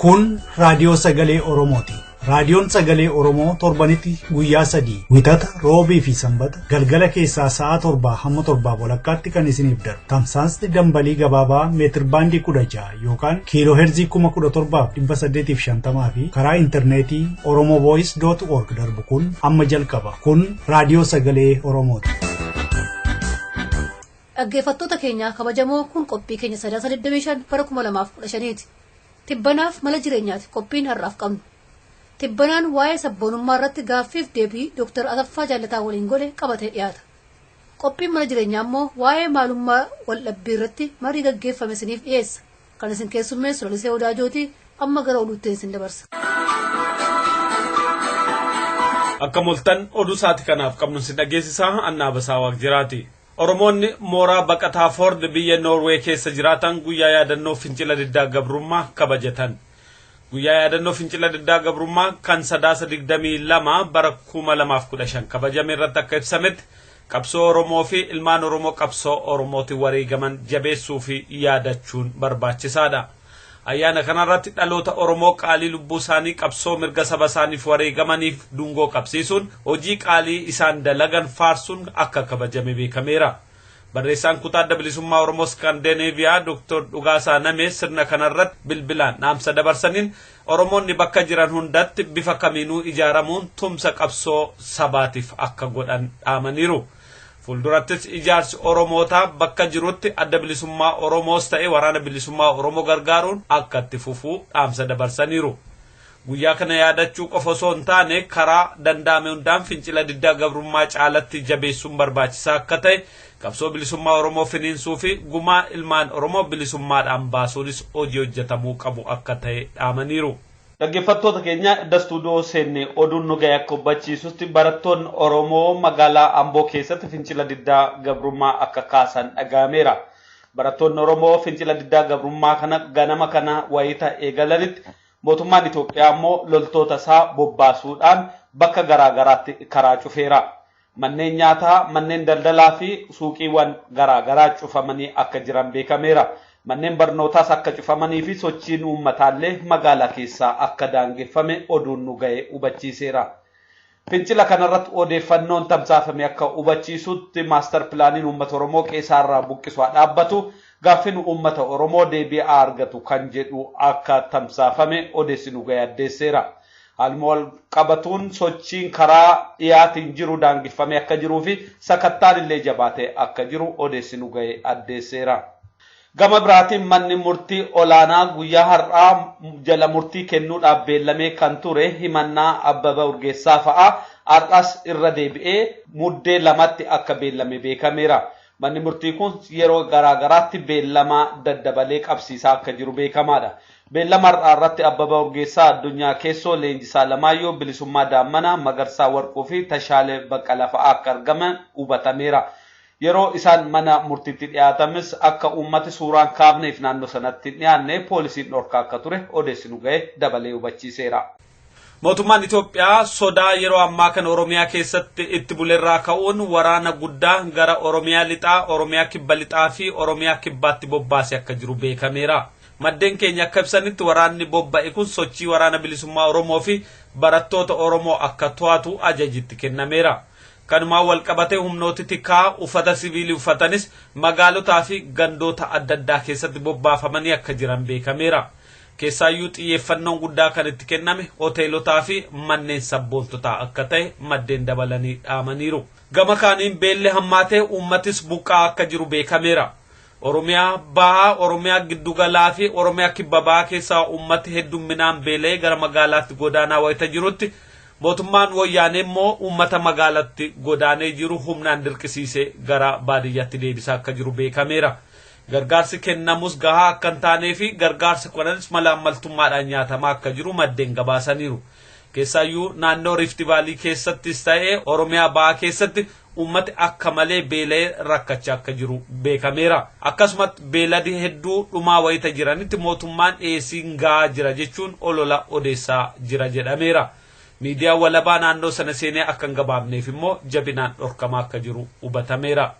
Kun raadiyoo sagalee Oromooti. Raadiyoon sagalee Oromoo torbanitti guyyaa 3 Wixata, Roobii fi Sanbata galgala keessaa sa'a 7 hamma 7:30tti kan isiniif darbu. Tamsaasni dambalii gabaabaa meetir baandii 16 yookaan kiiloo heerzii 17,850 fi karaa intarneetii oromovoice.org darbu kun amma jalqaba. Kun raadiyoo sagalee Oromooti. Dhaggeeffattoota keenya kabajamoo, kun qophii keenya Sadaasa 25 bara 2015ti. Tibbanaaf mala jireenyaati qophiin har'aaf qabnu. Tibbanaan waa'ee sabboonummaa irratti gaaffiif deebii Dr. Asaffaa Jaallataa waliin godhe qabatee dhiyaata. Qophiin mana jireenyaa immoo waa'ee maalummaa waldhabbii irratti marii gaggeeffame isiniif dhiyeessa. Kan isin keessummeessu Lalisee Odaajooti. Amma gara oduutti isin dabarsa. Akka moltan, oduu saati kanaaf qabnu si dhageessisaa Annaa Basaa Waaqjiraati. Oromoonni mooraa baqataa Ford biyya Noorwee keessa jiraatan guyyaa yaadannoo fincila diddaa gabrummaa kabajatan. Guyyaa yaadannoo fincila diddaa gabrummaa kan Sadaasa 22 bara 2015 kabajame irratti akka ibsametti, qabsoo Oromoo fi ilmaan Oromoo qabsoo Oromootiin wareegaman jabeessuu fi yaadachuun barbaachisaadha. Ayyaana kanarratti dhaloota Oromoo qaalii lubbuu isaanii qabsoo mirga saba isaaniif wareegamaniif dungoo qabsiisuun hojii qaalii isaan dalagan faarsuun akka kabajame beekameera. Barreessaan kutaa Adda Bilisummaa Oromoo Skandinaaviyaa Dr. Dhugaasaa Namee sirna kanarratti bilbilaan dhaamsa dabarsaniin, Oromoonni bakka jiran hundatti bifa kamiinuu ijaaramuun tumsa qabsoo sabaatiif akka godhan dhaamaniiru. Fuuldurattis ijaarsi Oromootaa bakka jirutti Adda Bilisummaa Oromoos ta'e Waraana Bilisummaa Oromoo gargaaruun akka itti fufuu dhaamsa dabarsaniiru. Guyyaa kana yaadachuu qofa osoo hin taane, karaa danda'ame hundaan fincila diddaa gabrummaa caalatti jabeessuun barbaachisaa akka ta'e, qabsoo bilisummaa Oromoo finiinsuu fi gumaa ilmaan Oromoo bilisummaadhaan baasuunis hojii hojjetamuu qabu akka ta'e dhaamaniiru. Dhaggeeffattoota keenya, edda istuudiyoo seenne oduun nu ga'e akka hubachiisutti, barattoonni Oromoo magaalaa Amboo keessatti fincila diddaa gabrummaa akka kaasan dhaga'ameera. Barattoonni Oromoo fincila diddaa gabrummaa kana ganama kana wayita eegalanitti, mootummaan Itoophiyaa immoo loltoota isaa bobbaasuudhaan bakka garaa garaatti karaa cufeera. Manneen nyaataa, manneen daldalaa fi suuqiiwwan garaa garaa cufamanii akka jiran beekameera. Manneen barnootaas akka cufamanii fi sochiin uummataallee magaalaa keessaa akka daangeffame oduun nu ga'e hubachiiseera. Fincila kanarratti odeeffannoon tamsaafame akka hubachiisutti, maastar pilaaniin uummata Oromoo qe'eerraa buqqisuu dhaabbatu, gaaffiin uummata Oromoo deebii argatu kan jedhu akka tamsaafame odeessi nu ga'e addeesseera. Haaluma wal qabatuun sochiin karaa dhiyaatiin jiru daangeffamee akka jiruu fi sakattaan illee jabaatee akka jiru odeessi nu ga'e addeesseera. Gama biraatiin, manni murtii olaanaa guyyaa har'aa jala murtii kennuudhaaf beellamee kan ture himannaa Abbabaa Urgeessaa fa'aa har'as irra deebi'ee Muddee 2tti akka beellame beekameera. Manni murtii kun yeroo garaa garaatti beellama daddabalee qabsiisaa akka jiru beekamaadha. Beellama har'aa irratti Abbabaa Urgeessaa, Addunyaa Keessoo, Leenjisaa Lamaayyoo, Bilisummaa Daammanaa, Magarsaa Warquu fi Tashaalee Baqqalaa fa'aa akka argaman hubatameera. Yeroo isaan mana murtiitti dhiyaatanis akka uummati suuraan kaafneef naannoo sanatti hin dhiyaanne poolisiin dhorkaa akka ture odeessi nu ga'e dabalee hubachiiseera. Mootummaan Itoophiyaa sodaa yeroo ammaa kana Oromiyaa keessatti itti bulerraa ka'uun waraana guddaa gara Oromiyaa lixaa, Oromiyaa kibba lixaa fi Oromiyaa kibbaatti bobbaasee akka jiru beekameera. Maddeen keenya akka ibsanitti, waraanni bobba'e kun sochii Waraana Bilisummaa Oromoo fi barattoota Oromoo akka to'atu ajajitti kennameera. Kanumaan wal qabatee humnooti tikaa uffata siviilii uffatanis magaalotaa fi gandoota adda addaa keessatti bobbaafamanii akka jiran beekameera. Keessaayyuu xiyyeeffannoon guddaa kan itti kenname hoteelotaa fi manneen sabboontotaa akka ta'e maddeen dabalanii dhaamaniiru. Gama kaaniin beelli hammaatee uummatis buqqaa akka jiru beekameera. Oromiyaa bahaa, Oromiyaa giddugalaa fi Oromiyaa kibba bahaa keessaa uummati heddumminaan beela'ee gara magaalaatti godaanaa wayita jirutti, mootummaan wayyaanee immoo uummata magaalatti godaanee jiru humnaan dirqisiisee gara baadiyyaatti deebisaa akka jiru beekameera. Gargaarsi kennamus gahaa akka hin taanee fi gargaarsi kunis malaammaltummaadhaan nyaatamaa akka jiru maddeen gabaasaniiru. Keessaayyuu naannoo Rift Valley keessattis ta'ee Oromiyaa bahaa keessatti uummati akka malee beela'ee rakkachaa akka jiru beekameera. Akkasumas beeladi hedduu dhumaa wayita jiranitti mootummaan dhiyeessiin gahaa jira jechuun olola odeessaa jira jedhameera. Miidiyaan walabaa naannoo sana seenee akka hin gabaabneef immoo jabinaan dhorkamaa akka jiru hubatameera.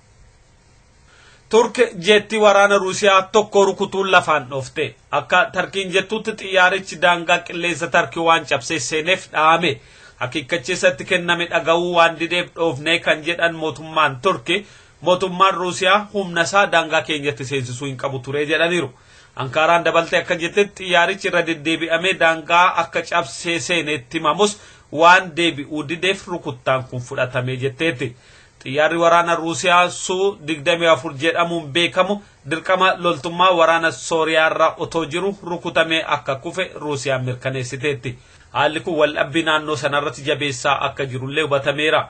Turk jeetti waraana Ruusiyaa tokko rukutuun lafaan dhoofte. Akka Tarkiin jettutti xiyyaarichi daangaa qilleensa Tarkii waan cabsee seeneef dhahame. Akeekkachiisatti kenname dhaga'uu waan dideef dhoofne kan jedhan mootummaan Turki, mootummaan Ruusiyaa humna isaa daangaa keenyatti seensisuu hin qabu ture jedhaniiru. Ankaaraan dabaltee akka jettetti xiyyaarichi irra deddeebi'amee daangaa akka cabsee seenetti himamus waan deebi'uu dideef rukuttaan kun fudhatame jetteetti. Xiyyaarri waraana Ruusiyaa Suu 24 jedhamuun beekamu dirqama loltummaa waraana Sooriyaarra otoo jiru rukutamee akka kufe Ruusiyaan mirkaneessiteetti. Haalli kun waldhabbii naannoo sanarratti jabeessaa akka jirullee hubatameera.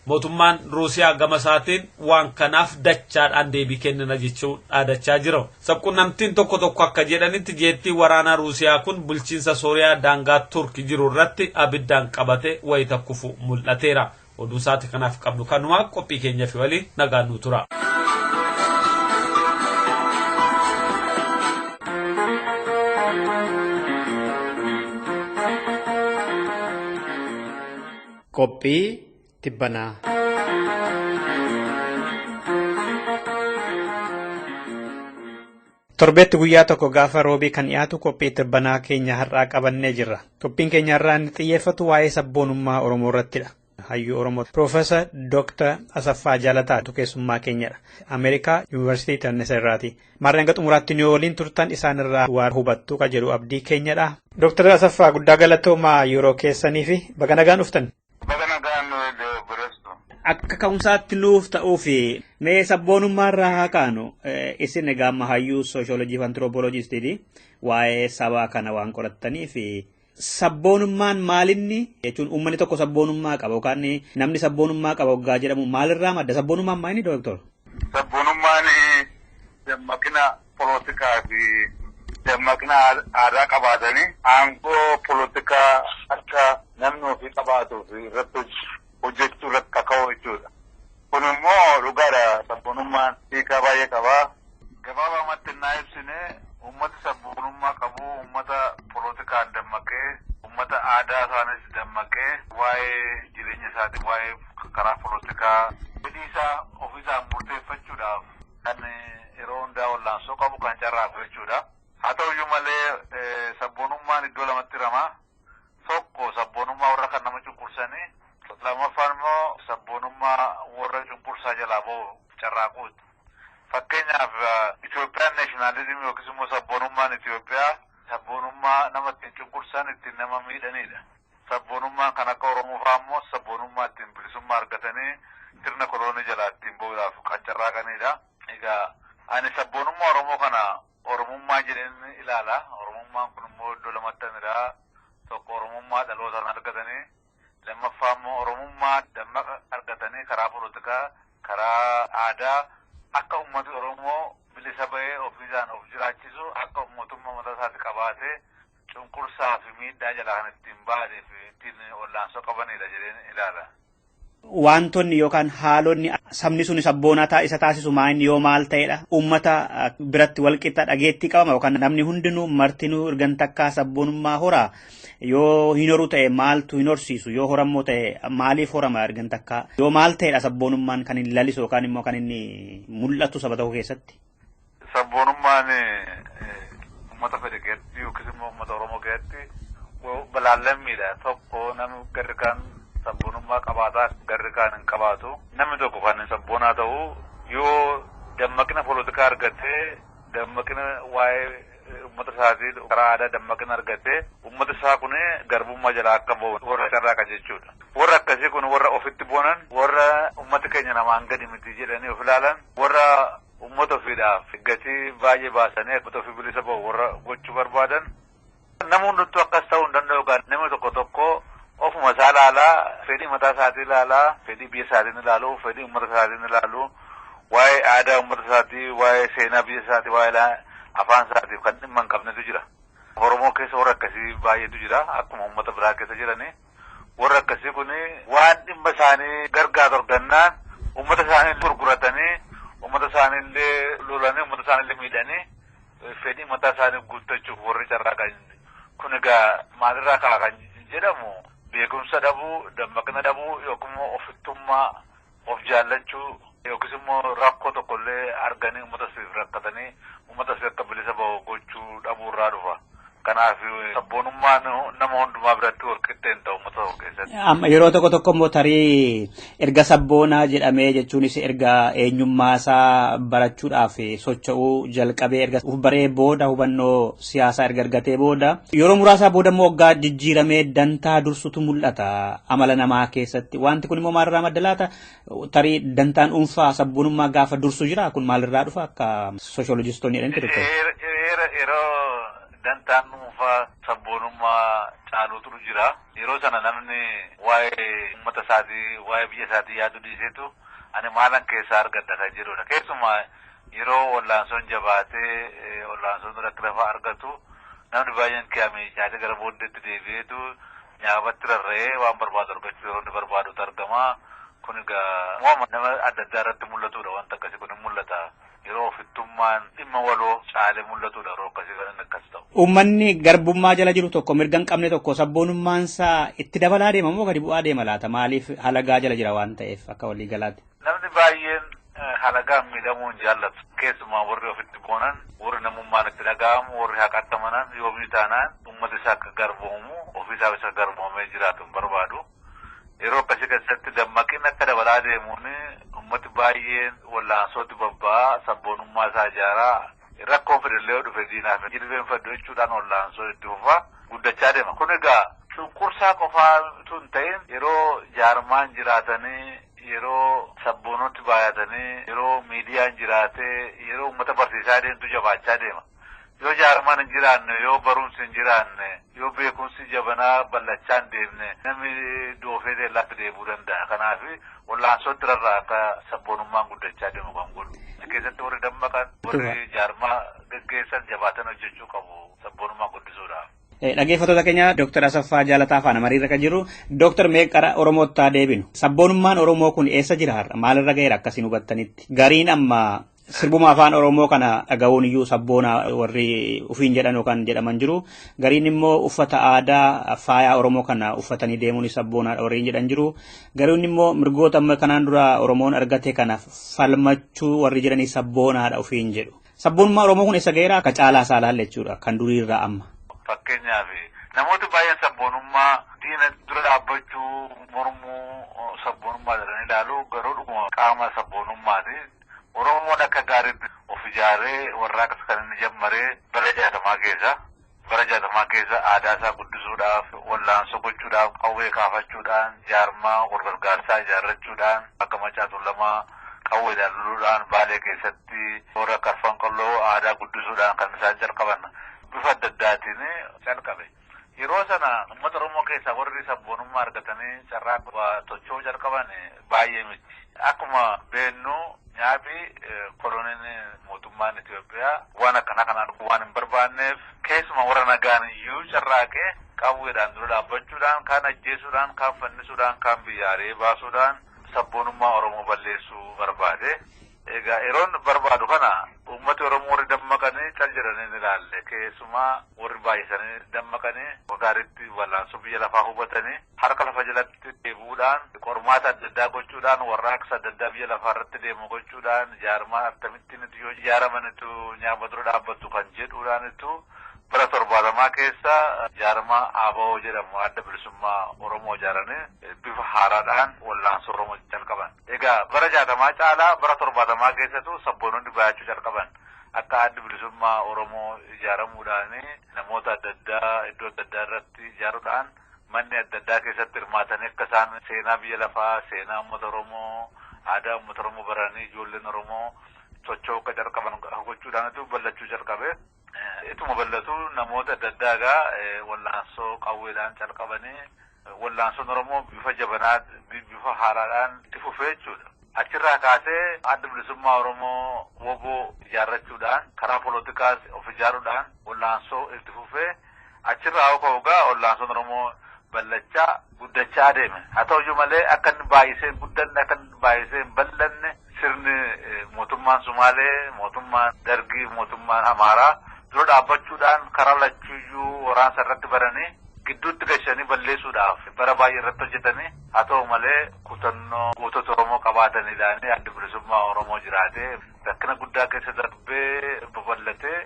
Mootummaan Ruusiyaa gama isaatiin waan kanaaf dachaadhaan deebii kennina jechuun dhaadachaa jira. Sabquunnamtiin tokko tokko akka jedhanitti jeettii waraanaa Ruusiyaa kun bulchiinsa Sooriyaa daangaa Turki jiru irratti abiddaan qabate wayita kufu mul'ateera. Oduu isaati kanaaf qabnu kanuma, qophii keenya fi waliin nagaan nu tura. Qophii tibbanaa. Torbeetti guyyaa tokko gaafa roobii kan dhiyaatu qophii tibbanaa keenya har'aa qabannee jirra. Qophiin keenya har'aa inni xiyyeeffatu waa'ee sabboonummaa Oromoo irrattidha. Hayyuu Oromoo Piroofeesar Dooktar Asaffaa Jaalataatu keessummaa keenyadha. Ameerikaa Yuunivarsiitii Tannisa irraati. Maarreen hanga xumuraatti nu waliin turtan isaan irraa waa hubattu ka jedhu abdii keenyadha. Dooktar Asaffaa, guddaa galatoomaa yeroo keessanii fi baga nagaan dhuftan. Baga nagaan nu birestu. Akka ka'umsaatti nuuf ta'uu fi mee sabboonummaa irraa haa kaanu. Isin egaa amma hayyuu sooshoolojii fi antiroopooloojistiiti, waa'ee sabaa kana waan qorattanii fi sabboonummaan maalinni, jechuun uummanni tokko sabboonummaa qaba yookaan namni sabboonummaa qaba waggaa jedhamu maalirraa madda? Sabboonummaan maalinni, dooktor? Sabboonummaan dammaqina polotikaa fi dammaqina aadaa qabaatanii aangoo polotikaa akka namni ofii qabaatuu fi irratti hojjechuu irratti kaka'u jechuudha. Kun immoo dhugaadha, sabboonummaan hiikaa baay'ee qabaa. Gabaabumatti innaa ibsine, uummata sabboonummaa qabu uummata polotikaan dammaqee, uummata aadaa isaanis dammaqee, waa'ee jireenya isaatii, waa'ee karaa polotikaa fedhii isaa ofiisaan murteeffachuudhaaf kan yeroo hundaa wallaansoo qabu, kan carraaqu jechuudha. Haa ta'uyyuu malee sabboonummaan iddoo lamatti hirama. Tokko sabboonummaa warra kan nama cunqursanii, lammaffaan immoo sabboonummaa warra cunqursaa jalaa ba'u carraaquuti. Fakkeenyaaf, Itoophiyaan nationalism yookiis immoo sabboonummaan Itoophiyaa sabboonummaa nama ittiin cunqursan, ittiin nama miidhanidha. Sabboonummaan kan akka Oromoo fa'aa immoo sabboonummaa ittiin bilisummaa argatanii sirna koloonii jalaa ittiin ba'uudhaaf kan carraaqanidha. Egaa ani sabboonummaa Oromoo kana Oromummaa jedheen ilaala. Oromummaan kun immoo iddoo lamatti hira. Tokko Oromummaa dhalootaan argatanii, lammaffaa immoo Oromummaa dammaqa argatanii karaa polotikaa, karaa aadaa akka uummati Oromoo bilisa ba'ee ofiisaan of jiraachisu, akka mootummaa mataa isaati qabaatee cunqursaa fi miidhaa jalaa kan ittiin ba'anii fi ittiin wallaansoo qabanidha jedheen ilaala. Wantoonni yookaan haalonni sabni sun sabboonaa isa taasisu maal yoo maal ta'edha? Uummata biratti walqixa dhageettii qabama yookaan namni hundinuu martinuu ergan takkaa sabboonummaa horaa? Yoo hin horu ta'e maaltu hin horsiisu? Yoo horammoo ta'e maaliif horama ergan takkaa? Yoo maal ta'edha sabboonummaan kan inni lalisu yookaan immoo kan inni mul'atu saba tokko keessatti? Sabboonummaan uummata fedhe keessatti yookiis immoo uummata Oromoo keessatti balaallammiidha. Tokko namni garri kaan sabboonummaa qabaataa, garri kaan hin qabaatu. Namni tokko kan sabboonaa ta'u yoo dammaqina polotikaa argatee, dammaqina waa'ee uummata isaatii karaa aadaa dammaqina argatee, uummata isaa kun garbummaa jalaa akka ba'u warra carraaqan jechuudha. Warra akkasii kun warra ofitti boonan, warra uummata keenya namaan gadi miti jedhanii of ilaalan, warra uummata ofiidhaaf gatii baay'ee baasanii uummata ofii bilisa ba'u warra gochuu barbaadan. Nama hundumtuu akkas ta'uu hin danda'u, gaa namni tokko tokko ofuma isaa ilaalaa, fedhii mataa isaatii ilaalaa, fedhii biyya isaatiin ilaalu, fedhii uummata isaatiin ilaalu, waa'ee aadaa uummata isaatii, waa'ee seenaa biyya isaatii, waa'ee afaan isaatiif kan dhimma hin qabnetu jira. Oromoo keessa warra akkasii baay'eetu jira, akkuma uummata biraa keessa jirani. Warra akkasii kun waan dhimma isaanii gargaaru argannaan uummata isaanii gurguratanii, uummata isaanii illee lolanii, uummata isaanii illee miidhanii fedhii mataa isaanii guuttachuuf warri carraaqan. Kun egaa maalirraa ka'a kan jedhamu, beekumsa dhabuu, dammaqina dhabuu yookiin immoo ofittummaa, of jaallachuu. Yookiis immoo rakkoo tokkollee arganii uummata ofiif rakkatanii uummata ofii akka bilisa ba'u gochuu dhabuurraa dhufa. Kanaaf sabboonummaan nama hundumaa biratti wal qixxee hin ta'u uummata tokko keessatti. Amma yeroo tokko tokko immoo tarii erga sabboonaa jedhamee jechuunis erga eenyummaa isaa barachuudhaaf socho'uu jalqabee erga uf baree booda hubannoo siyaasaa erga argatee booda yeroo muraasaa booda immoo waggaa jijjiiramee dantaa dursutu mul'ata amala namaa keessatti. Wanti kun immoo maalirraa madda laata? Tarii dantaan dhuunfaa sabboonummaa gaafa dursu jira kun maalirraa dhufa akka sooshoolojistoonni jedhanitti tokko? Yeroo dantaan dhuunfaa sabboonummaa caaluutu jira. Yeroo sana namni waa'ee uummata isaatii, waa'ee biyya isaatii yaaduu dhiiseetu ani maalan keessaa argadha kan jedhudha. Keessumaa yeroo wallaansoon jabaatee wallaansoon rakkina fa'aa argatu namni baay'een kiyaamee nyaatee gara booddeetti deebi'eetu nyaabatti rarra'ee waan barbaadu argachuu yeroo inni barbaadutu argama. Kun egaa nama adda addaa irratti mul'atudha wanta akkasii kun hin mul'ata. Yeroo ofittummaan dhimma waloo caalee mul'atudha yeroo akkasii kan inni akkas ta'u. Uummanni garbummaa jala jiru tokko mirga hin qabne tokko sabboonummaan isaa itti dabalaa deema moo gadi bu'aa deema laata? Maaliif halagaa jala jira waan ta'eef akka walii galaatti? Namni baay'een halagaan miidhamuu hin jaallatu. Keessumaa warri ofitti boonan, warri namummaan itti dhaga'amu, warri haqatti amanan yoomii taanaan uummata isaa akka garboomu, ofiisaa isa garboomee jiraatu hin barbaadu. Yeroo akkasii keessatti dammaqin akka dabalaa deemuun uummati baay'een wallaansootti bobba'aa sabboonummaa isaa ijaaraa rakkoon fedhallee yoo dhufe diinaaf jilbeenfadhu jechuudhaan wallaansoo itti fufaa guddachaa deema. Kun egaa cunqursaa qofaa utuu hin ta'in yeroo jaarmaan jiraatanii yeroo sabboonotti baay'atanii yeroo miidiyaan jiraatee yeroo uummata barsiisaa deemtu jabaachaa deema. Yoo jaarmaan hin jiraanne, yoo barumsi hin jiraanne, yoo beekumsi jabanaa bal'achaa hin deemne namni doofee teellaatti deebi'uu danda'a. Kanaaf wallaansootti rarra'a akka sabboonummaan guddachaa deemu kan godhu. Keessatti warri dammaqan, warri jaarmaa gaggeessan jabaatan hojjechuu qabu sabboonummaa guddisuudhaaf. Dhaggeeffattoota keenya Dooktar Asaffaa Jaalataa faana mariirra kan jiru Dooktar mee qara Oromootti haa deebinu. Sabboonummaan Oromoo kun eessa jira har'a? Maalirra ga'eera akkasiin hubattanitti? Gariin amma sirbuma afaan Oromoo kana dhaga'uun iyyuu sabboona warri ufiin jedhan yookaan jedhaman jiru. Gariin immoo uffata aadaa faayaa Oromoo kana uffatanii deemuun sabboonaadha warri jedhan jiru. Gariin immoo mirgoota amma kanaan dura Oromoon argate kana falmachuu warri jedhanii sabboonaadha ufiin jedhu. Sabboonummaa Oromoo kun eessa ga'eera? Akka caalaa isaa ilaalle jechuudha kan duriirraa amma. Fakkeenyaaf namooti baay'een sabboonummaa diina dura dhaabbachuu mormuu sabboonummaa jedhanii ilaalu garuu dhuguma qaama sabboonummaati. Oromoon akka gaariitti of ijaaree warraaqsa kan inni jammaree bara jaatamaa keessa bara jaatamaa keessa aadaa isaa guddisuudhaaf wallaansoo gochuudhaaf qawwee kaafachuudhaan jaarmaa wal gargaarsaa ijaarrachuudhaan akka Maccaa Tuulamaa qawweedhaan loluudhaan Baalee keessatti warra Arfan Qalloo aadaa guddisuudhaan kan isaan jalqaban bifa adda addaatiin calqabe. Yeroo sana uummata Oromoo keessaa warri sabboonummaa argatanii carraa socho'uu jalqaban baay'ee miti. Akkuma beennu nyaafi koloniin mootummaan Itoophiyaa waan akkana kana arguu waan hin barbaanneef keessuma warra nagaan iyyuu carraaqee qawweedhaan dura dhaabbachuudhaan kaan ajjeesuudhaan kaan fannisuudhaan kaan biyyaalee baasuudhaan sabboonummaa Oromoo balleessuu barbaade. Egaa yeroon barbaadu kana uummati Oromoo warri dammaqanii cal jedhanii ni ilaalle. Keessumaa warri baay'isanii dammaqanii gaariitti wallaansoo biyya lafaa hubatanii harka lafa jalatti deebi'uudhaan qormaata adda addaa gochuudhaan warraaqsa adda addaa biyya lafaa irratti deemu gochuudhaan jaarmaa akkamittiin yoo ijaaramanitu nyaaba dura dhaabbattu kan jedhuudhaanitu bara 70 keessa jaarmaa ABO jedhamu adda bilisummaa Oromoo ijaaranii bifa haaraadhaan wallaansoo Oromoo jalqaban. Egaa bara 60 caalaa bara 70 keessattuu sabboononni baay'achuu jalqaban. Akka addi bilisummaa Oromoo ijaaramuudhaan namoota adda addaa iddoo adda addaa irratti ijaaruudhaan manni adda addaa keessatti hirmaatanii akka isaan seenaa biyya lafaa, seenaa uummata Oromoo, aadaa uummata Oromoo baranii ijoolleen Oromoo socho'uu akka jalqaban gochuudhaanitu bal'achuu jalqabe. Ituma bal'atu namoota adda addaa egaa wallaansoo qawweedhaan calqabanii wallaansoon Oromoo bifa jabanaa bifa haaraadhaan itti fufee jechuudha. Achirraa kaasee adda bilisummaa Oromoo WBO ijaarrachuudhaan karaa poolotikaas of ijaaruudhaan wallaansoo itti fufee achirraa ka'u egaa wallaansoon Oromoo bal'achaa guddachaa adeeme. Haa ta'uyyuu malee akka inni baay'isee hin guddanne akka inni baay'isee hin bal'anne sirni mootummaan Sumaalee, mootummaan Dargii, mootummaan Amaaraa dura dhaabbachuudhaan karaa lachuuyyuu waraansa irratti baranii Gidduutti gashanii balleessuudhaaf bara baay'ee irratti hojjetanii haa ta'u malee kutannoo gootota Oromoo qabaataniidhaan adda bilisummaa Oromoo jiraatee rakkina guddaa keessa darbee babal'atee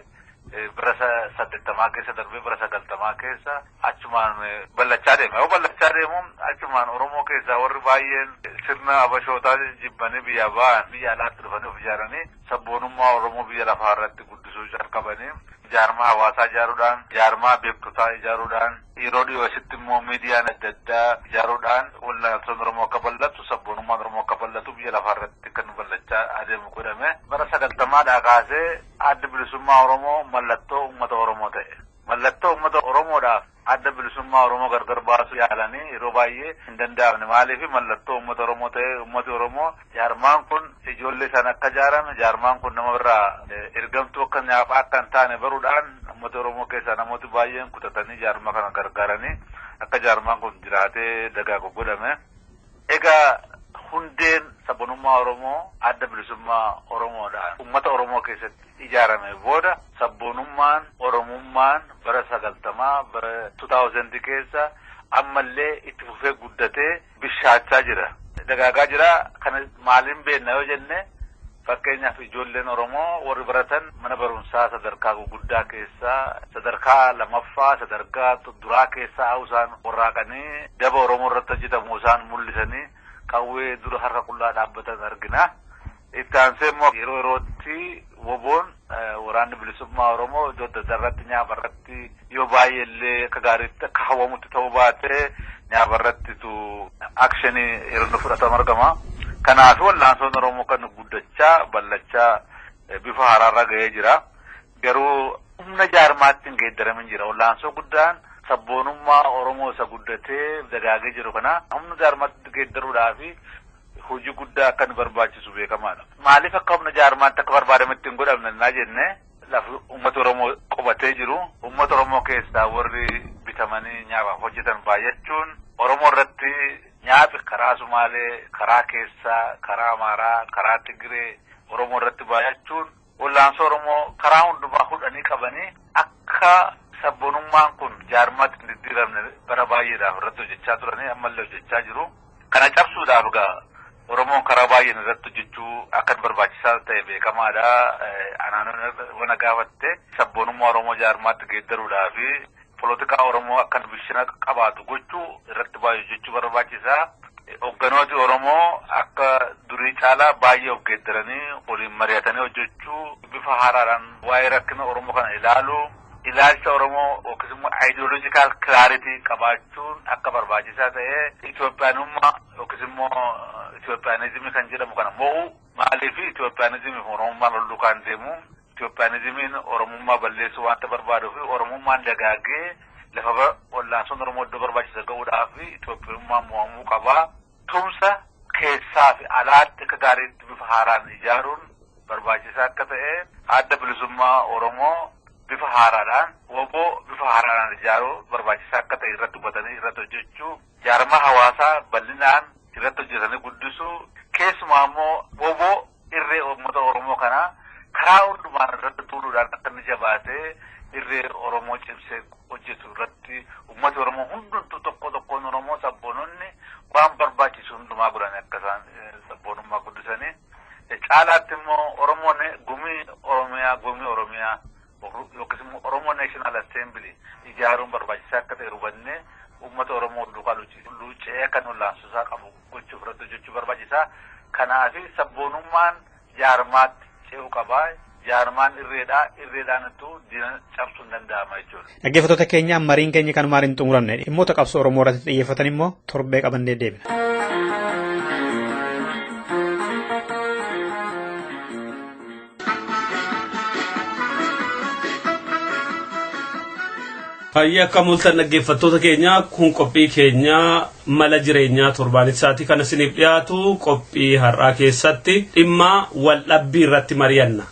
bara 80 keessa darbee bara 90 keessa achumaan ballachaa deema. Yoo ballachaa deemu achumaan Oromoo keessaa warri baay'een sirna abashootaa jibbanii biyya ba'an biyya alaatti dhufanii of ijaaranii sabboonummaa Oromoo biyya lafaa irratti guddisuu jalqabanii jaarmaa hawaasaa ijaaruudhaan jaarmaa beektotaa ijaaruudhaan yeroo dhiyoo asitti immoo miidiyaan adda addaa ijaaruudhaan wal'aansoon Oromoo akka bal'atu sabboonummaan Oromoo akka bal'atu biyya lafaa irratti kan bal'achaa adeemu godhame. Bara 90dhaa kaasee adda bilisummaa Oromoo mallattoo uummata Oromoo ta'e. Mallattoo uummata Oromoodhaaf adda bilisummaa Oromoo gargar baasuu yaalanii yeroo baay'ee hin danda'amne. Maaliif mallattoo uummata Oromoo ta'e uummati Oromoo jaarmaan kun ijoollee isaan akka ijaarame jaarmaan kun nama irraa ergamtuu akka nyaaphaa akka hin taane baruudhaan uummata Oromoo keessaa namooti baay'een kutatanii jaarmaa kana gargaaranii akka jaarmaan kun jiraatee dagaagu godhame. Egaa hundeen sabboonummaa Oromoo adda bilisummaa Oromoodhaan uummata Oromoo keessatti ijaarame booda sabboonummaan Oromummaan bara 90 bara 2000 keessa ammallee itti fufee guddatee bishaachaa jira. Dagaagaa jira. Kana maaliin beekna yoo jenne fakkeenyaaf ijoolleen Oromoo warri baratan mana barumsaa sadarkaa guguddaa keessaa sadarkaa lamaffaa sadarkaa duraa keessaa isaan warraaqanii daba Oromoo irratti hojjetamu isaan mul'isanii qawwee dura harka qullaa dhaabbatan argina. Itti aansee immoo yeroo yerootti woboon waraanni bilisummaa Oromoo iddoo adda addaa irratti nyaapa irratti yoo baay'ee illee akka gaariitti akka hawwamutti ta'uu baatee nyaapa irrattitu akshinii yeroo inni fudhatamu argama. Kanaaf wal'aansoon Oromoo kan guddachaa bal'achaa bifa haaraarra ga'ee jira. Garuu humna jaarmaatti hin geeddaramin jira. Wal'aansoo guddaan sabboonummaa Oromoo isa guddatee dagaagee jiru kana humna jaarmaatti geeddaruudhaaf hojii guddaa akka nu barbaachisu beekamaadha. Maaliif akka humna jaarmaatti akka barbaadametti hin godhamne naa jenne lafa uummata Oromoo qubatee jiru uummata Oromoo keessaa warri bitamanii nyaapaaf hojjetan baay'achuun Oromoo irratti nyaapi karaa Sumaalee, karaa keessaa, karaa Amaaraa, karaa Tigiree Oromoo irratti baay'achuun wal'aansoo Oromoo karaa hundumaa hudhanii qabanii akka sabboonummaan kun jaarmaatti hin diddiiramne bara baay'eedhaaf irratti hojjechaa turanii ammallee hojjechaa jiru. Kana cabsuudhaaf egaa Oromoon karaa baay'een irratti hojjechuu akka barbaachisaa ta'e beekamaadha. Anaanoo wana gaafatte sabboonummaa Oromoo jaarmaatti geeddaruudhaa fi polotikaa Oromoo akka bishina qabaatu gochuu irratti baay'ee hojjechuu barbaachisaa. Hogganooti Oromoo akka durii caalaa baay'ee of geeddaranii waliin mari'atanii hojjechuu bifa haaraadhaan waa'ee rakkina Oromoo kana ilaaluu ilaalcha Oromoo yookiis immoo ideological clarity qabaachuun akka barbaachisaa ta'e Itoophiyaanummaa yookiis immoo Itoophiyaanizimii kan jedhamu kana mo'u maaliif Itoophiyaanizimii fi Oromummaan wal duukaan deemu Itoophiyaanizimiin Oromummaa balleessuu waanta barbaaduu fi Oromummaan dagaagee lafa wal'aansoon Oromoo iddoo barbaachisa ga'uudhaaf Itoophiyaanummaan mo'amuu qabaa. Tumsa keessaa fi alaatti akka gaariitti bifa haaraan ijaaruun barbaachisaa akka ta'e adda bilisummaa Oromoo bifa haaraadhaan woboo bifa haaraadhaan ijaaruu barbaachisaa akka ta'e irratti hubatanii irratti hojjechuu jaarmaa hawaasaa bal'inaan irratti hojjetanii guddisuu keessumaa immoo woboo irree uummata Oromoo kanaa karaa hundumaan irratti tuuluudhaan akka inni jabaatee irree Oromoo cimsee hojjetu irratti uummati Oromoo hundumtuu tokko tokkoon Oromoo sabboononni waan barbaachisu hundumaa godhanii akka isaan sabboonummaa guddisanii caalaatti immoo Oromoon gumii Oromiyaa yookiis immoo Oromoo National Assembly ijaaruun barbaachisaa akka ta'e hubannee uummata Oromoo duukaa luuccee kan wal'aansuusaa qabu gochuuf irratti hojjechuu barbaachisaa. Kanaaf sabboonummaan jaarmaatti ce'uu qabaa. Jaarmaan irreedhaa irreedhaan ittuu diina cabsuun danda'ama jechuudha. Dhaggeeffattoota keenya mariin keenya kanumaan hin xumuramne dhimmoota qabsoo Oromoo irratti xiyyeeffatan immoo torbee qabannee deebina. Fayyii akka mul'atan dhaggeeffattoota keenya kun qophii keenya mala jireenyaa torbaan isaati kan isiniif dhiyaatu qophii har'aa keessatti dhimma waldhabbii irratti mari'anna.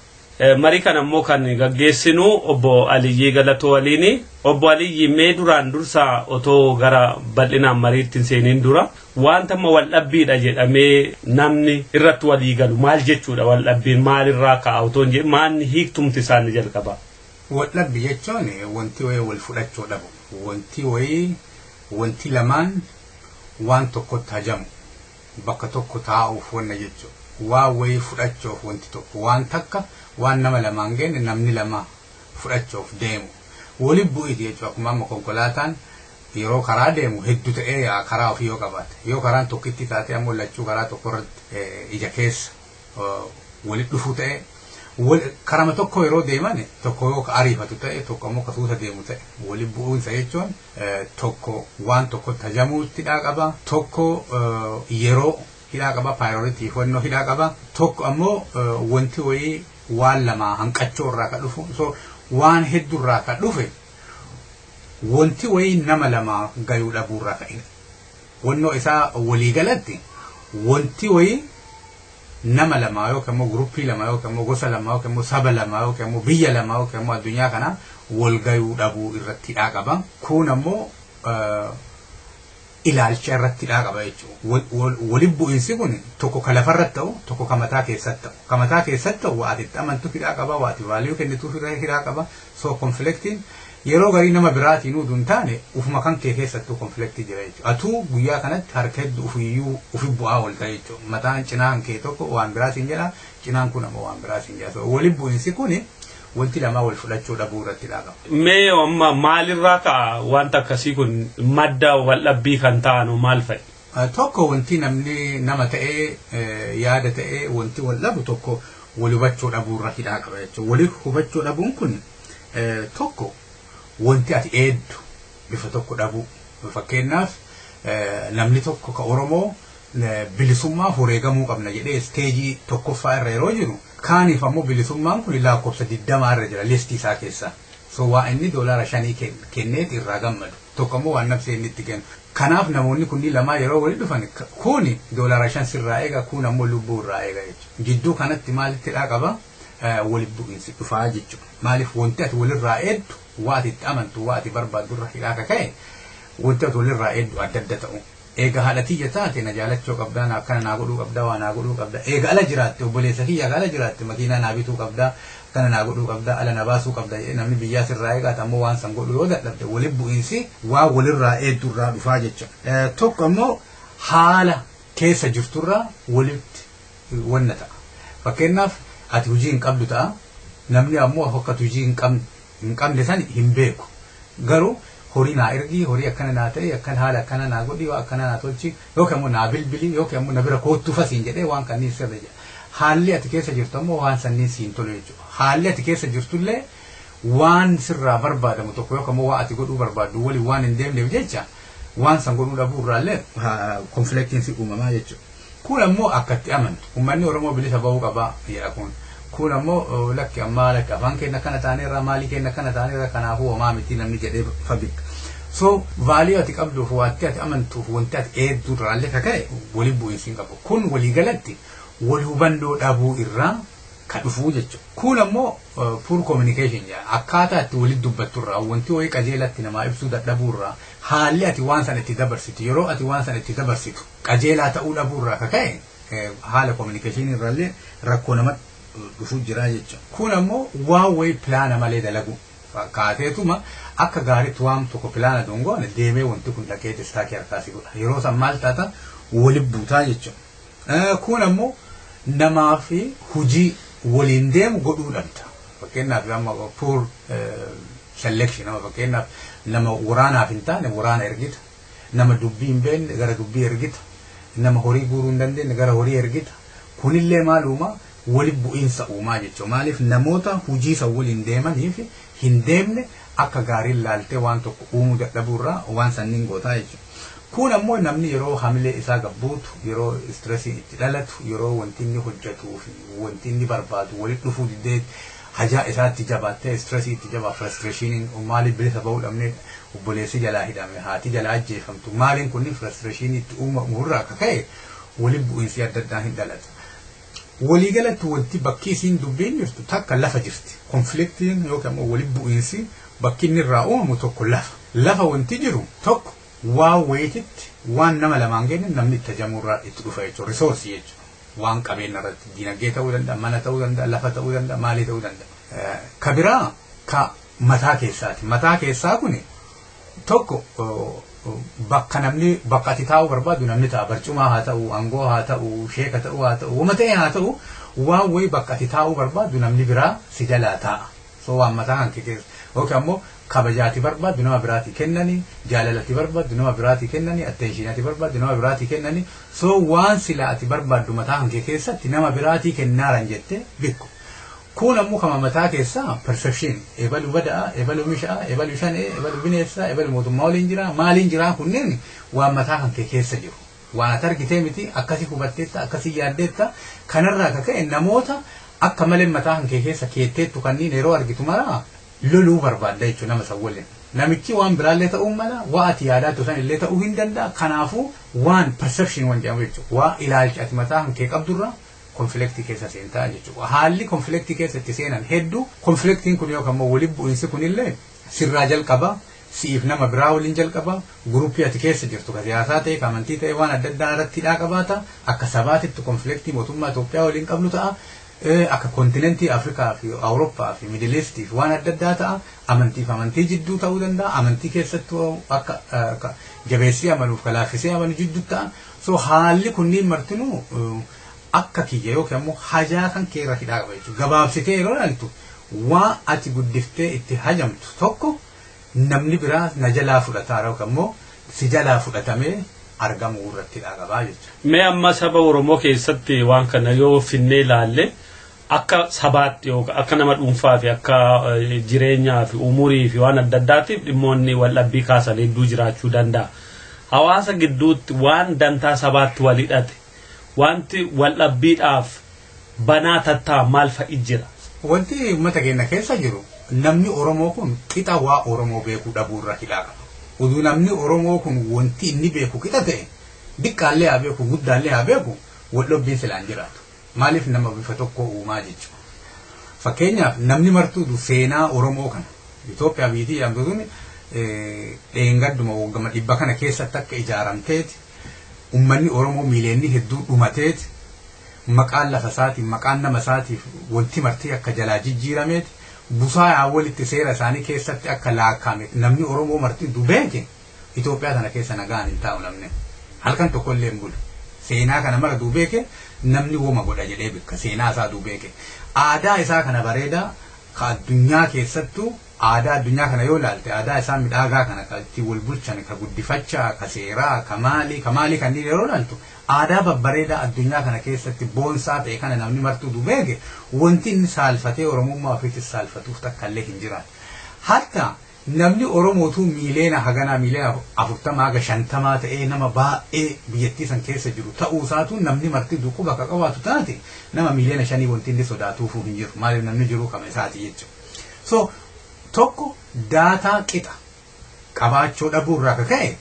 Marii kana immoo kan gaggeessinu obbo Aliyyii Galatoo waliini. Obbo Aliyyii mee duraan dursaa otoo gara bal'inaan mariitti hin seeniin dura wanta amma waldhabbiidha jedhamee namni irratti walii galu maal jechuudha waldhabbiin maalirraa ka'a otoo hin jedhin maanni hiiktumti isaanii jalqaba. Waldhabbii jechuun wanti wayii wal fudhachuu dhabu. Wanti wayii, wanti lamaan waan tokkotti hajamu, bakka tokko taa'uuf wanna jechuudha. Waa wayii fudhachuuf, wanti tokko waan takka waan nama lamaan geenne namni lama fudhachuuf deemu. Waliin bu'iiti jechuudha. Akkuma amma konkolaataan yeroo karaa deemu hedduu ta'ee karaa ofii yoo qabaate, yoo karaan tokkitti taate ammoo lachuu karaa tokko irratti ija keessa walitti dhufuu ta'e, karama tokko yeroo deeman tokko yoo ariifatu ta'e, tokko ammoo kasuusa deemu ta'e, waliin bu'uunsa jechuun tokko waan tokkotti hajamuutti hidhaa qaba, tokko yeroo hidhaa qaba, priority hubannoo hidhaa qaba, tokko ammoo wanti wayii waan lamaa hanqachuu irraa ka dhufu. So waan hedduu irraa ka dhufe, wanti wayii nama lamaa gayuu dhabuu irraa ka'e. Wannoo isaa waliigalatti wanti wayii nama lamaa yookaan immoo guruppii lama yookaan immoo gosa lama yookaan immoo saba lama yookaan immoo biyya lama yookaan immoo addunyaa kana wal gayuu dhabuu irratti hidhaa qaba. Kun ammoo ilaalcha irratti hidhaa qaba jechuudha. Waliin bu'iinsi kun tokko ka lafarratti ta'u, tokko ka mataa keessatti ta'u. Ka mataa keessatti ta'u waa ati itti amantu hidhaa qaba, waa ati value kennituuf hidhaa qaba. So conflictiin yeroo garii nama biraatiin utuu hin taane ufuma kan kee keessattuu conflictii jira jechuudha. Atuu guyyaa kanatti harka hedduu ufiyyuu ufi bu'aa oolta jechuudha. Mataan cinaan kee tokko waan biraatiin jedha, cinaan kun ammoo waan biraatiin jedha. So waliin bu'iinsi kun wanti lamaa wal fudhachuu dhabuu irratti hidhaa qaba. Mee amma maalirraa ka'a wanta akkasii kun? Madda waldhabbii kan ta'an maal fa'i? Tokko, wanti namni nama ta'ee yaada ta'ee wanti wal dhabu tokko wal hubachuu dhabuu irra hidhaa qaba jechuudha. Wal hubachuu dhabuun kun tokko wanti ati eeddu bifa tokko dhabuu. Fakkeenyaaf, namni tokko ka Oromoo bilisummaa wareegamuu qabna jedhee stage tokkoffaa irra yeroo jiru, kaaniif ammoo bilisummaan kun lakkoofsa 20 irra jira listii isaa keessa. So waa inni $5 kenneet irraa gammadu. Tokko ammoo waan nafsee inni itti kennu. Kanaaf namoonni kunniin lamaa yeroo walitti dhufan, kuni $5 sirraa eega, kun ammoo lubbuu irraa eega jechuudha. Jidduu kanatti maalitti hidhaa qaba? Walitti bu'iinsi dhufaa jechuudha. Maaliif? Wanti ati walirraa eeddu, waa ati itti amantu, waa ati barbaaddu irra hidhaa akka ka'e, wanti ati walirraa eeddu adda adda ta'u. Eega haadha tiyya taate na jaalachuu qabdaa, akkana naa godhuu qabdaa, waa naa godhuu qabdaa. Eega ala jiraatte, obboleessa kiyya ala jiraatte, makiinaa naa bituu qabdaa, akkana naa godhuu qabdaa, ala na baasuu qabdaa jedhee namni biyyaa sirraa eegaata ammoo waan san godhuu yoo dadhabde, walitti bu'iinsi waa walirraa eeddu irraa dhufaa jechuudha. Tokko ammoo haala keessa jirturraa walitti wanna ta'a. Fakkeenyaaf, ati hojii hin qabdu ta'a, namni ammoo akka ati hojii hin qabne san hin beeku. Garuu horii naa ergii, horii akkana naa ta'e, akkana haala akkana naa godhi, akkana naa tolchi, yookiin ammoo naa bilbili, yookiin ammoo na bira koottuu fasiin jedhee waan kanneen sirra jedha. Haalli ati keessa jirtu ammoo waan sanniin siin tolu jechuudha. Haalli ati keessa jirtullee waan sirraa barbaadamu tokko yookiin ammoo waa ati godhuu barbaaddu waliin waan hin deemneef jecha, waan san godhuu dhabuu irraallee conflictiin si uumamaa jechuudha. Kun ammoo akka itti amantu. Uummanni Oromoo bilisa bahuu qaba jedha kun. Kun ammoo lakki, ammaa lakki, afaan keenya akkana taaneerra, maalii keenya akkana taaneerra, kanaafuu homaa miti namni jedhee fabika. So value ati qabduuf, waanti ati amantuuf, wanti ati eedduu irraallee kaka'e waliin bu'iinsi hin qabu. Kun waliigalatti wal hubannoo dhabuu irraa ka dhufuu jechuudha. Kun ammoo poor communication jedha. Akkaataa itti walitti dubbattu irraa, wanti wayii qajeelatti namaa ibsuu dadhabuu irraa, haalli ati waan sana itti dabarsitu, yeroo ati waan sana itti dabarsitu qajeelaa ta'uu dhabuu irraa kaka'e, haala communication irraallee rakkoo namatti dhufuu jira jechuudha. Kun ammoo waan wayii plan malee dalagu. Kaateetuma akka gaariitti waan tokko plan dongoone deemee wanti kun dhaqee istaakii harkaa si godha. Yeroo san maal taata? Waliin buutaa jechuudha. Kun ammoo namaa fi hojii waliin deemu godhuu dhabda. Fakkeenyaaf, amma poor selection, nama fakkeenyaaf nama waraanaaf hin taane waraana ergita. Nama dubbii hin beekne gara dubbii ergita. Nama horii guuruu hin dandeenye gara horii ergita. Kunillee maal uumaa? Waliin bu'iinsa uumaa jechuudha. Maaliif? Namoota hojii san waliin deemaniif hin deemne akka gaariin laaltee waan tokko uumuu dadhabuurraa waan sanniin gootaa jechuudha. Kun ammoo namni yeroo hamilee isaa gabbuutu, yeroo stressiin itti dhalatu, yeroo wanti inni hojjetuu fi wanti inni barbaadu walitti dhufuu didee, hajaa isaatti jabaattee, stressii itti jabaa, frustrationiin maaliif bilisa bahuu dhabne, obboleessi jalaa hidhame, haati jalaa ajjeefamtu, maaliin kunniin frustrationii itti uumamu irraa akka ka'e waliin bu'iinsi adda addaa hin dhalata. Waliigalatti wanti bakki isiin dubbiin jirtu takka lafa jirti. Conflictiin yookiin ammoo waliin bu'iinsi bakki inni irraa uumamu tokko lafa. Lafa wanti jiru tokko waan wayititti waan nama lamaan geenye namni itti ajamuu irraa itti dhufa jechuudha. Resourceii jechuudha. Waan qabeenya irratti dinagdee ta'uu danda'a, mana ta'uu danda'a, lafa ta'uu danda'a, maalii ta'uu danda'a. Ka biraa ka mataa keessaati. Mataa keessaa kuni Tokko bakka namni bakka ati taa'uu barbaadu namni ta'a barcumaa haa ta'u aangoo haa ta'u sheeka ta'u haa ta'u wama ta'e haa ta'u waan wayii bakka ati taa'uu barbaadu namni biraa si jalaa taa'a. So waan mataa kan keessa yookiin ammoo kabajaati barbaadu nama biraatii kennani jaalalati barbaadu nama biraatii kennani attentionati barbaadu nama biraatii kennani so waan sila ati barbaaddu mataa kan kee keessatti nama biraatii kennaaran jettee beeku. Kun ammoo kama mataa keessaa perception ebalu bada'a ebalu misha'a ebalu shanee ebalu bineessa ebalu mootummaa waliin jira maaliin jira kunneen waan mataa kan kee keessa jiru. Waan ati argitee miti akkasii hubatteetta akkasii yaaddeetta kanarraa akka ka'e namoota akka malee mataa kan kee keessa keetteettu kanneen yeroo argitu maraa loluu barbaadda jechuudha nama san waliin. Namichi waan biraallee ta'uu mala waa ati yaadaattu san illee ta'uu hin danda'a. Kanaafuu waan perception waan jedhamu jechuudha. Waa ilaalcha ati mataa kan kee qabdurra konfliktii keessa seentaa jechuudha. Haalli konfliktii keessa itti seenan hedduu konfliktiin kun yookaan immoo waliin bu'iinsi kunillee sirraa jalqaba si'iif nama biraa waliin jalqaba guruppii ati keessa jirtu ka siyaasaa ta'e ka amantii ta'e waan adda addaa irratti hidhaa qabaata akka sabaatitti konfliktii mootummaa Itoophiyaa waliin qabnu ta'a. Akka kontinentii Afrikaa fi Awurooppaa fi Midilistii fi waan adda addaa ta'a. Amantii fi amantii jidduu ta'uu danda'a. Amantii keessattuu akka jabeessii amanuuf ka laaffisee amanu jidduu ta'a. So haalli kunniin martinuu akka kiyya yookiin ammoo hajaa kan kee irra hidhaa qaba jechuudha. Gabaabsitee yeroo ilaaltu waa ati guddiftee itti hajamtu tokko namni biraa na jalaa fudhataa yookiin ammoo si jalaa fudhatamee argamuu irratti hidhaa qabaa jechuudha. Mee amma saba Oromoo keessatti waan kana yoo finnee ilaalle akka sabaatti yookaan akka nama dhuunfaa fi akka jireenyaa fi umurii fi waan adda addaatiif dhimmoonni wal dhabbii kaasan hedduu jiraachuu danda'a. Hawaasa gidduutti waan dantaa sabaatti wal hidhate wanti wal dhabbiidhaaf banaa tattaa maal fa'i jira? Wanti uummata keenya keessa jiru namni Oromoo kun qixa waa Oromoo beekuu dhabuu irra hidhaa qaba. Uduu namni Oromoo kun wanti inni beeku qixa ta'e diqqaallee haa beeku guddaallee haa beeku wal dhabbiin silaan jiraatu. Maaliif nama bifa tokko uumaa jechuudha. Fakkeenyaaf namni martuu seenaa Oromoo kana Itoophiyaa biyyattii jedhamtu tun dheengadduma waggaa 100 kana keessatti akka ijaaramteeti ummanni Oromoo miileenni hedduu dhumateeti maqaan lafa isaatiif maqaan nama isaatiif wanti martii akka jalaa jijjiirameeti busaa walitti seera isaanii keessatti akka laakkaame namni Oromoo martii dubeeke Itoophiyaa kana keessa nagaan hin taa'u namni halkan tokkollee hin bulu. Seenaa kana mara dubeeke namni woma godha jedhee bikka seenaa isaa dubeeke aadaa isaa kana bareedaa ka addunyaa keessattuu aadaa addunyaa kana yoo ilaalte aadaa isaa midhaagaa kana ka ittiin wal bulchan ka guddifachaa ka seeraa ka maalii ka maalii kanneen yeroo ilaaltu aadaa babbareedaa addunyaa kana keessatti boonsaa ta'e kana namni martuu dubeeke wanti inni saalfatee Oromummaa ofiitti saalfatuuf takka illee hin jiraatu. Hatta namni Oromootuu miileena haganaa miileena 40 haga 50 ta'ee nama baay'ee biyyattii san keessa jiru ta'uu isaatu namni marti duquba akka qabaatu taate nama miileena 5 wanti inni sodaatuufuu hin jiru. Maaliif namni jiru kama isaati jechuudha. So tokko daataa qixa qabaachuu dhabuu irraa akka ka'e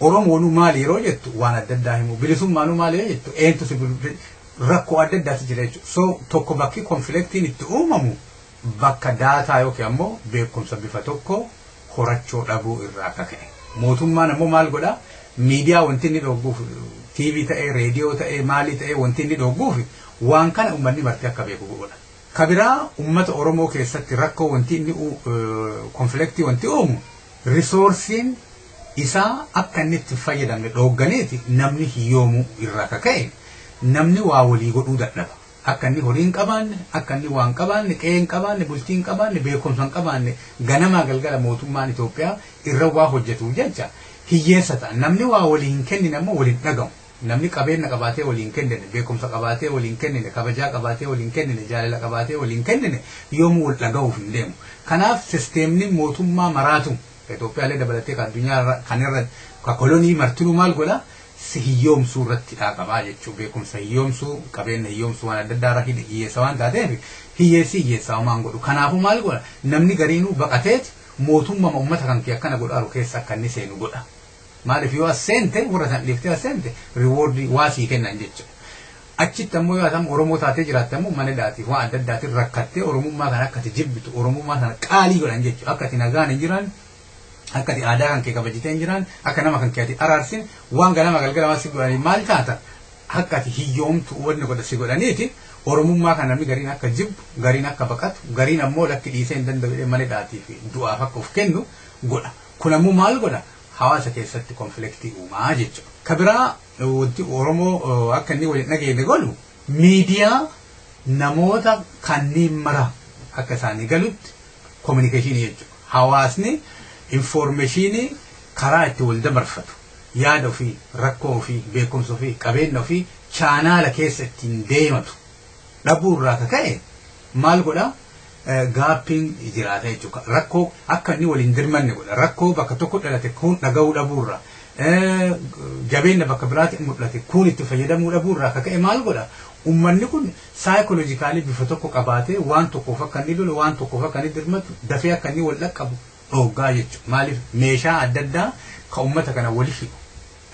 Oromoonuu maali yeroo jettu waan adda addaa himu bilisummaanuu maali yeroo jettu eentu si rakkoo adda addaatu jira jechuudha. So tokko bakki konfliktiin itti uumamu bakka daataa yookiin ammoo beekumsa bifa tokko horachuu dhabuu irraa akka ka'e. Mootummaan ammoo maal godhaa? Miidiyaa wanti inni dhoogguuf TV ta'ee reediyoo ta'ee maalii ta'ee wanti inni dhoogguuf waan kana uummanni marti akka beeku godha. Kabiraa uummata Oromoo keessatti rakkoo wanti inni konfliktii wanti uumu risoorsiin isaa akka inni itti fayyadamne dhoogganeeti namni hiyyoomuu irraa akka ka'e namni waa walii godhuu dadhaba. Akka inni horii hin qabaanne, akka inni waan qabaanne, qe'ee hin qabaanne, bultii hin qabaanne, beekumsa hin qabaanne ganamaa galgala mootummaan Itoophiyaa irra waa hojjetuuf jecha hiyyeessa ta'a. Namni waa walii hin kennine ammoo waliin dhagahu. Namni qabeenya qabaatee waliin kennine, beekumsa qabaatee waliin kennine, kabajaa qabaatee waliin kennine, jaalala qabaatee waliin kennine yoomuu wal dhagahuuf hin deemu. Kanaaf sisteemni mootummaa maraatu Itoophiyaallee dabalatee kan addunyaa kanarra ka kolonii martinuu maal godhaa? Si hiyyoomsuu irratti hidhaa qabaa jechuudha. Beekumsa hiyyoomsuu, qabeenya hiyyoomsuu waan adda addaa irra hiyyeessa waan taateef hiyyeessi hiyyeessaa homaan godhu. Kanaafuu maal godha? Namni gariinuu baqateeti mootummaa uummata kan kee akkana godhaaru keessa akka inni seenu godha. Maaliif yoo as seente warra san dhiiftee as seente riwoordii waa sii kennan jechuudha. Achitti ammoo yoo atam Oromoo taatee jiraatte ammoo mana dhaatiif waan adda addaatiin rakkattee Oromummaa kana akka ati jibbitu Oromummaa kana qaalii godhan jechuudha. Akka ati nagaan hin jiraan akka ati aadaa kan kee kabajitee hin jiraan akka nama kan kee ati araarsin waan ganama galgala waan si godhanii maal taata akka ati hiyyoomtu wanni godha si godhaniiti Oromummaa kana namni gariin akka jibbu gariin akka baqatu gariin ammoo lakki dhiisee hin danda'u jedhee mana dhaatii fi du'aaf akka of kennu godha. Kun ammoo maal godha? Hawaasa keessatti konfliktii uumaa jechuudha. Ka biraa wanti Oromoo akka inni waliin dhageenye godhu miidiyaa namoota kanneen mara akka isaanii galutti kominikeeshinii jechuudha. Hawaasni infoormeeshinii karaa itti wal dabarfatu yaada ofii, rakkoo ofii, beekumsa ofii, qabeenya ofii chaanaala keessa ittiin deematu dhabuu irraa ka ka'e maal godhaa? Gaappiin jiraata jechuudha. Rakkoo akka inni waliin dirmanne godha. Rakkoo bakka tokko dhalate kun dhaga'uu dhabuurra. Jabeenya bakka biraatti mul'ate kun itti fayyadamuu dhabuurraa akka ka'e maal godha? Uummanni kun saayikoloojikaalii bifa tokko qabaatee waan tokkoof akka inni lolu, waan tokkoof akka inni dirmatu, dafee akka inni wal dhaqqabu dhooggaa jechuudha. Maaliif meeshaa adda addaa kan uummata kana wali hidhu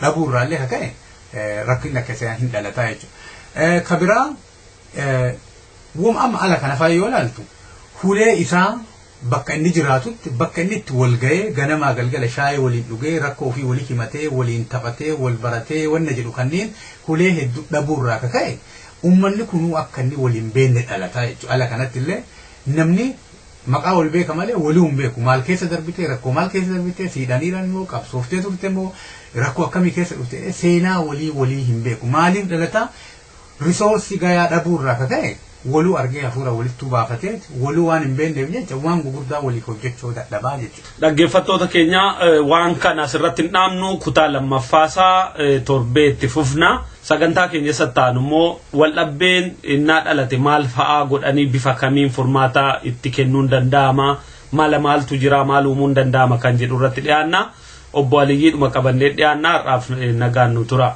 dhabuurraallee akka ka'e rakkinni akkasii hin dhalataa jechuudha. Ka biraa amma ala kana fa'aa yoo ilaaltu hulee isaa bakka inni jiraatutti bakka inni itti wal ga'ee ganamaa galgala shaayii waliin dhugee rakkoo ofii walii himatee waliin taphatee wal baratee wanna jedhu kanneen hulee hedduu dhabuurraa akka ka'e uummanni kunuu akka inni waliin beekne dhalataa jechuudha. Ala kanatti illee namni maqaa wal beeka malee walii hin beeku. Maal keessa darbitee rakkoo maal keessa darbitee siidhaniiran moo qabsooftee turte moo rakkoo akkamii keessa dhufte seenaa walii walii hin beeku. Maaliif dhalataa risoorsii gayaa dhabuurraa akka ka'e waluu argee hafuura walittuu baafatee waluu waan hin beekneef jecha waan gurguddaa waliif hojjechuu dadhabaa jechuudha. Dhaggeeffattoota keenya waan kana asirratti hin dhaabnu kutaa lammaffaasaa torbee itti fufna. Sagantaa keenya sattaan immoo waldhabbeen innaa dhalate maal fa'aa godhanii bifa kamiin furmaata itti kennuun danda'ama mala maaltu jira maal uumuun danda'ama kan jedhu irratti dhiyaanna. Obbo Aliyyiidhuma qabannee dhiyaanna har'aaf nagaan nu tura.